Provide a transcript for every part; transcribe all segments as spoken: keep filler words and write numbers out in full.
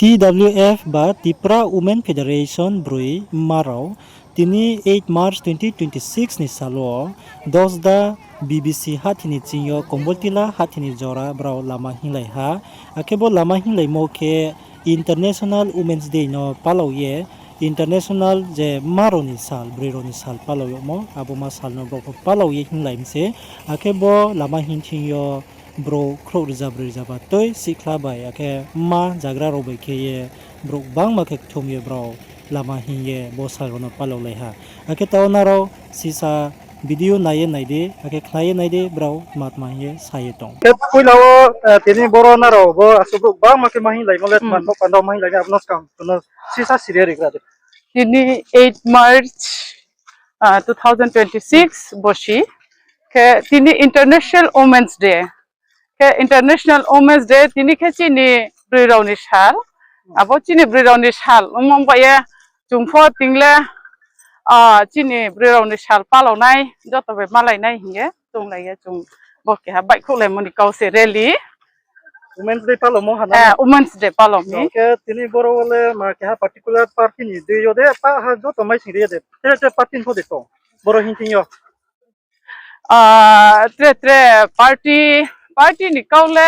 T W F ba Tipra Women Federation broi mma rao tini eight March twenty twenty-six ni sal wo Dosda B B C hathi ni ching yo Komboltila hathi ni jora brao lama hinglai ha. Akhe bo lama hinglaimo khe International Women's Day no palao ye, international je mma rao ni sal, broi rao ni sal palao yagmo, abo ma sal no brao pho palao ye hinglai mi se. Akhe bo lama hing thing yo brouh khrouh rza broi rza ba tui sihkhla bai, akhe mma zagra rao bai khe ye brouh gbangma khe kthum ye brao lama hing ye bo sal rao no palao lai ha. Akhe tao nrao sisa video nai ye nai di, akhe khna ye nai di, brao tma tma hing ye sa ye tong. Khe poila wo, eh, tini boro nrao bo asuh brouh gbangma khe ma hinglaimo le, tma bo panda ma hinglaimo, abo no skang no sisa siri ye rigra di. Tini eight March, ah, two thousand twenty-six bosi. Khe tini International Women's Day. Khe International Women's Day tini khe chini broi rao ni sal. Abo chini broi rao ni sal ongmo bai ye chung pho ting le, ah, chini broi rao ni sal palao nai, joto bai malai nai hing ye tonglai ye chung bo keha baihkhouhlaimo ni kau se rally. Women's Day palao mo ha na? Eh, Women's Day palao mi. Khe tini boro wo le ma keha particular party ni dei yo de, pa ha joto maising ri ye de. Tre tre party ni pho de tong. Boro hing thing yo. Ah, tre tre party, party ni kau le,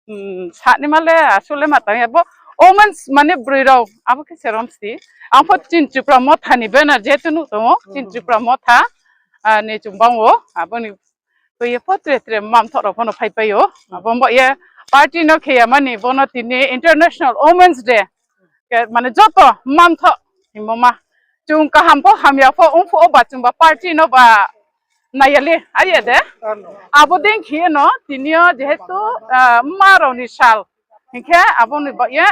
mm, sa ni ma le asuh le ma tang ya bo. Women's mane broi rao, abo khe se rom si. Ang pho chini Tipra Motha ni banner je tunu tong ou, chini Tipra Motha, ah, ni chung bang ou, abo ni tui ye pho tre tre mma mthoh rao pho no phaipai ou. Abo bo ye party no khe ya mani bo no tini International Women's Day. Khe mane joto mma mthoh hingmo ma. Chung kaham pho hamya pho ong pho o ba chung ba party no ba nai ya le, ai ye de. Abo dei khe ye no tini yo jehetu, ah, mma rao ni sal. Hing khe abo ni ba ye,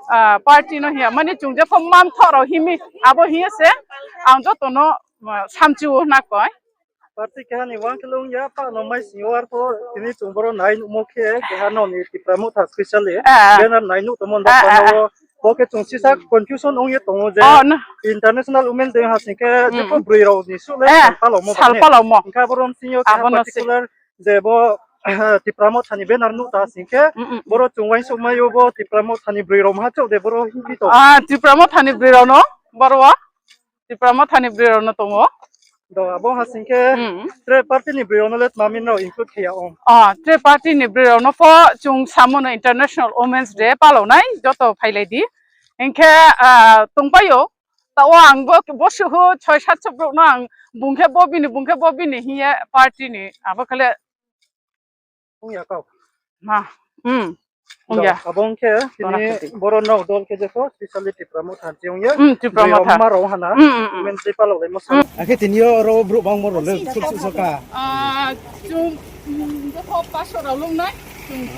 ah, party no hing ya mani chung je pho mma mthoh rao hing mi. Abo hing ye se ang joto no, ah, samchu ou na koi. Party keha ni uang khe le ong ya, pa no maising yo arpho tini chung boro nai nuhmo khe keha no ni Tipra Motha specially, ah, banner nai nuh tongmo, ah, ah, ah, wo, bo khe chung sisa confusion ong ye tong ou je, oh, no. International Women's Day ha sing khe, mm, jepho broi rao ni suh le, eh, sal palao mo sal ba ne. Palao mo. Hing khe abo rom sing yo keha particular je bo, Tipra Motha ni banner nuh ta sing khe, mm, mm, boro chung uaingsouhmai yo bo Tipra Motha ni broi rao maha chouh de boro hing di tong. Ah, Tipra Motha ni broi rao no, boro wo. Tipra Motha ni broi rao no tong ou. Do, abo ha sing khe, mm, tre party ni broi rao no le tma mi nrao include khe ya ong? Ah, tre party ni broi rao no pho chung samo no International Women's Day palao nai, joto phailai di. Hing khe, ah, tongpai ou, tao ang bo, bo suhu choi satso brouh no ang bung khe bo bini, bung khe bo bini hing ye party ni, abo khe le Ong ya kau. Ma. Hmm. Ong ya. Abo ong khe, tini boro nrao dol khe jepho, specially Tipra Motha ni ong ye. Hmm, Tipra Motha. Broi rao mma rao ha na. Hmm, hmm, hmm. Women's Day palao lai mo sa. Hmm. Akhe tini yo ro brouh bangmo rao le suh suh so ka. Ah, chung, hmm, jepho paso rao lung nai. Hmm.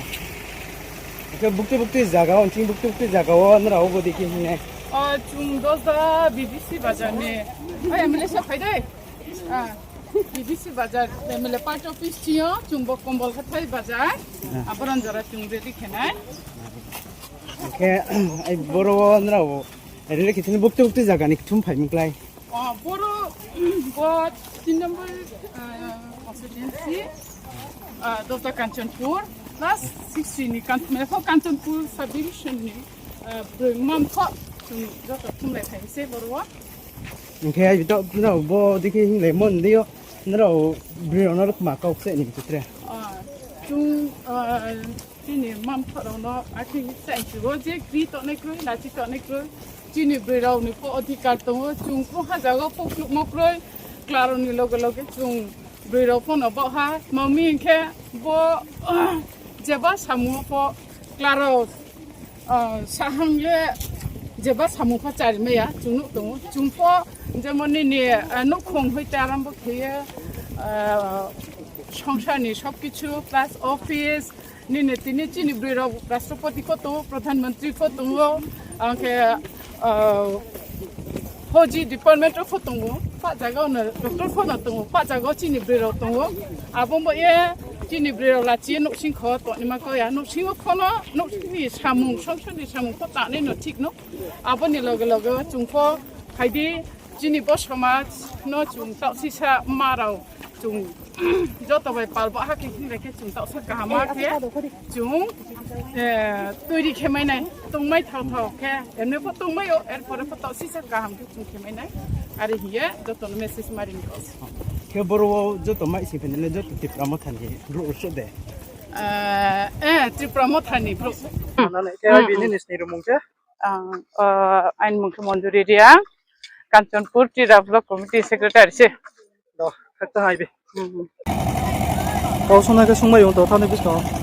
Akhe bukti bukti zaga, ong ching bukti bukti zaga wo nrao bo dei khe hing nai. Ah, chung Dosda B B C bazar ni. Ai, M L A sa phai dei. Ah, B B C bazar, M L A party office ching yo, chung bo Kombol Hathai bazar, ah, abo rang jora chung rally khe nai. Khe, ai, boro wo nrao rally khe tini bukti bukti zaga ni kthum phai mi klái. Ah, boro, bo tin number, ah, constituency, ah, Dosda Kanchanpur, plus sixty ni Kan-, mane pho Kanchanpur subdivision ni, ah, broi mma mthoh, chung joto kthum lai phai mi se boro wo. Hing khe ai to nrao bo dei khe hing lai mo ni dei yo, nrao broi rao no kma kau kcheh ni khe tre. Ah, chung, ah, chini mma mthoh rao no akhei sa chu wo je kri tongnai kroi, lachi tongnai kroi. Chini broi rao ni pho odhikar tong ou, chung krungha zaga wo pho khluhmo kroi, kla rao ni loge loge chung broi rao pho no baoh ha, tma mi hing khe bo, ah, jeba samung wo pho kla rao, ah, sahang le jeba samung pho chari mai ya, chung nuh tong ou. Chung pho jemon nini, ah, nouhkhong hoite arambo khe ye, ah, songsar ni sobkichu plus office, nini tini chini broi rao Rashtrapati pho tong ou, Pradhan Mantri pho tong ou, ang khe, ah, Hoji department rao pho tong ou, pah zaga wo no doctor pho no tong ou, pah zaga wo chini broi rao tong ou. Abo mo ye chini broi rao lachi ye nouhsing kho tongnaima kau ya, nouhsing wo pho no, nouhsing ni samung, songsar ni samung pho tangnai no thik no. Abo ni loge loge chung pho phai di, chini bo somaj no chung taoh sisa mma rao chung Joto bai pal ba ha khe hing khe chung taohsa kaham khe chung, eh, toiri khe mai nai, tongmai thao thao khe, emni pho tongmai ou, er pore pho taohsisa kaham khe chung khe mai nai. Are hing ye joto no message ma ri ni kau. Khe boro wo joto mai sing phainai le joto Tipra Motha ni brouh rao de? Eh, eh, Tipra Motha ni brouh. Nana khe bini ni sni rung mung khe? Ang, eh, aini mung khe Manjuri Reang, Kanchanpur Tira Block Committee Secretary se. Do, khakchang hai bi. Kau sung nai khe sungmai ong to, thani buskang.